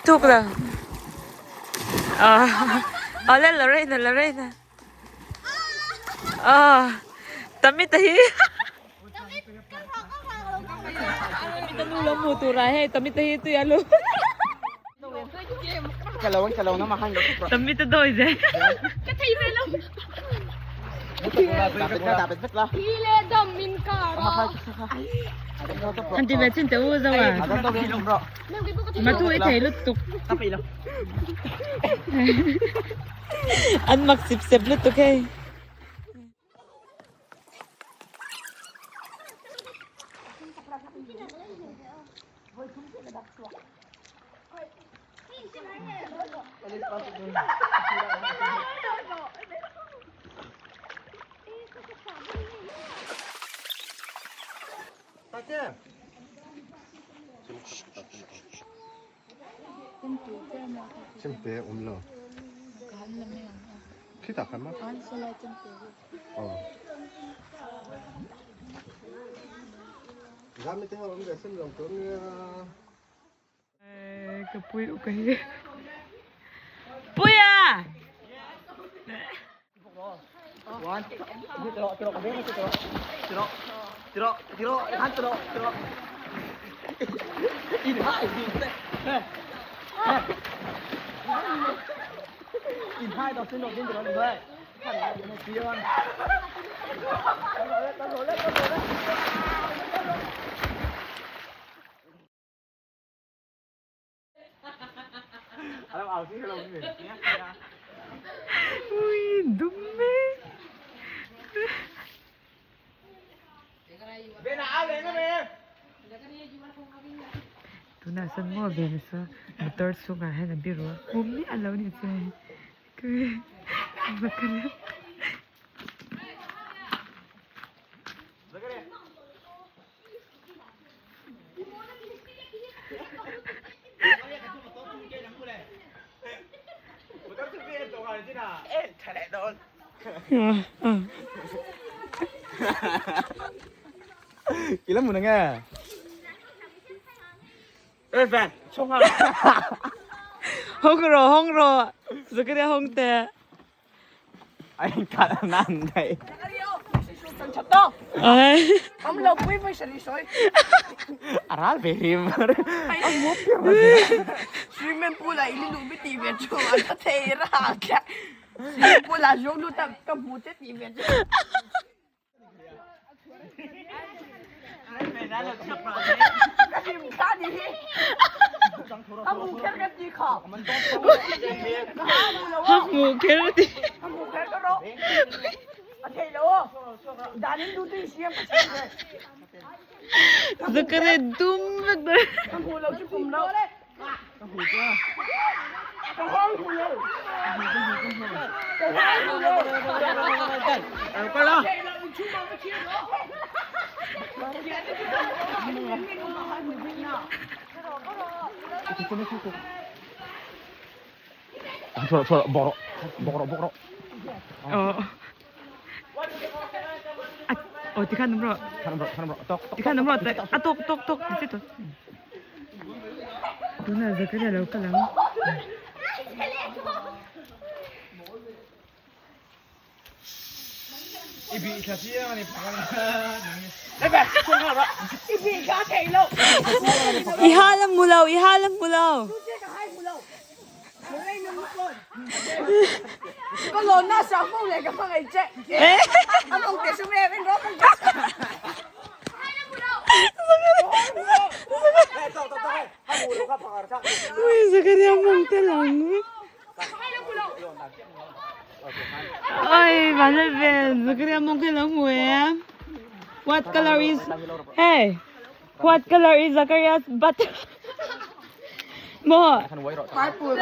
thuk lo. Awle Lorraine Lorraine. Tamit a hi. Tamit a nu lo hmu tur ah hei Tamit a hi tui a lu. Tamit a dawi zel. Han ti ve chin teh u zo a. Matu i thei lutuk. An mak sip sep lutuk hei. Chemte awm lo. Khitah khan maw? Aw. Zami te ho awm ve sem lo tur nia. Ka pui u ka hi. Puia! Ui dum e. Tunah sawn maw ve nasa motor chhungah hian a biru a hmu miah lo ni chu hei. Hawng rawh hawng rawh Zakaria hawng teh. Zakaria dum vek dawn. Aw tikhan awm rawh tikhan awm rawh a tawk tawk tawk ti che tawh tunah Zakaria lo kal ang. I hal a hmu lo i hal a hmu lo. Ui Zakaria mawng te lang. Oi Vanlalvel Zakaria mawng te lo hmu em. What color is hey what color is Zakaria's butt? Maw? Purple.